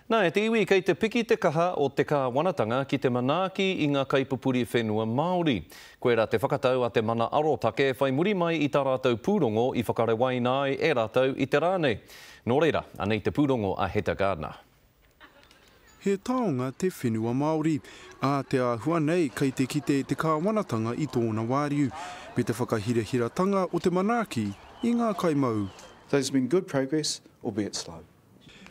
Nā, e te iwi, kei te piki te kaha o te kāwanatanga ki te manaaki i ngā kaipupuri whenua Māori. Koirā te whakatau a te Mana Arotake whai muri mai i tā rātou pūrongo i whakarewaina ai e rātou i te rā nei. Nō reira, anei te pūrongo a Heta Gardner. He taonga te whenua Māori. Ā te āhua nei, kei te kite te kāwanatanga i tōna wāriu, me te whakahirahiratanga o te manaaki i ngā kaimau. There's been good progress, albeit slow.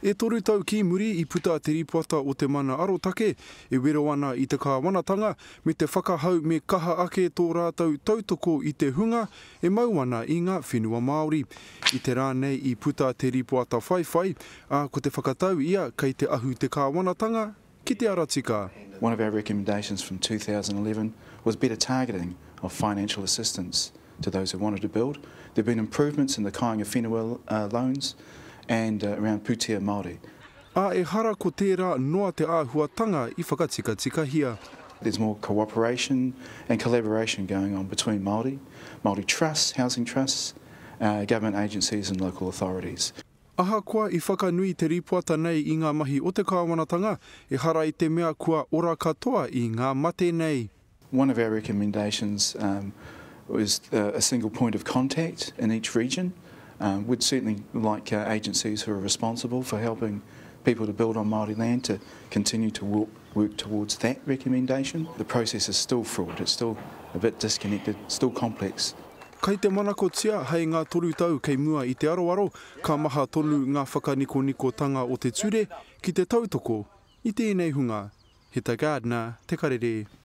E toru tau ki muri i puta te rīpoata o Te Mana Arotake e wero ana i te kāwanatanga me te whakahau me kaha ake tō rātou tautoko i te hunga e mau ana i ngā whenua Māori. I te rā nei i puta te rīpoata whaiwhai, ā, ko te whakatau ia kei te ahu te kāwanatanga ki te ara tika. One of our recommendations from 2011 was better targeting of financial assistance to those who wanted to build. There have been improvements in the Kāinga Whenua uh, loans and uh, around Pūtea Māori. Ā, ehara ko tērā noa te āhuatanga i whakatikatikahia. There's more cooperation and collaboration going on between Māori, Māori trusts, housing trusts, uh, government agencies and local authorities. Ahakoa i whakanui te rīpoata nei i ngā mahi o te kāwanatanga, ehara i te mea kua ora katoa i ngā mate nei. One of our recommendations um, was uh, a single point of contact in each region. Um, we'd certainly like uh, agencies who are responsible for helping people to build on Māori land to continue to work, work towards that recommendation. The process is still fraught, it's still a bit disconnected, still complex. Kei te manakotia hei ngā toru tau kei mua i te aroaro, ka maha tonu ngā whakanikonikotanga o te ture ki te tautoko i tēnei hunga. Heta Gardiner, Te Karere.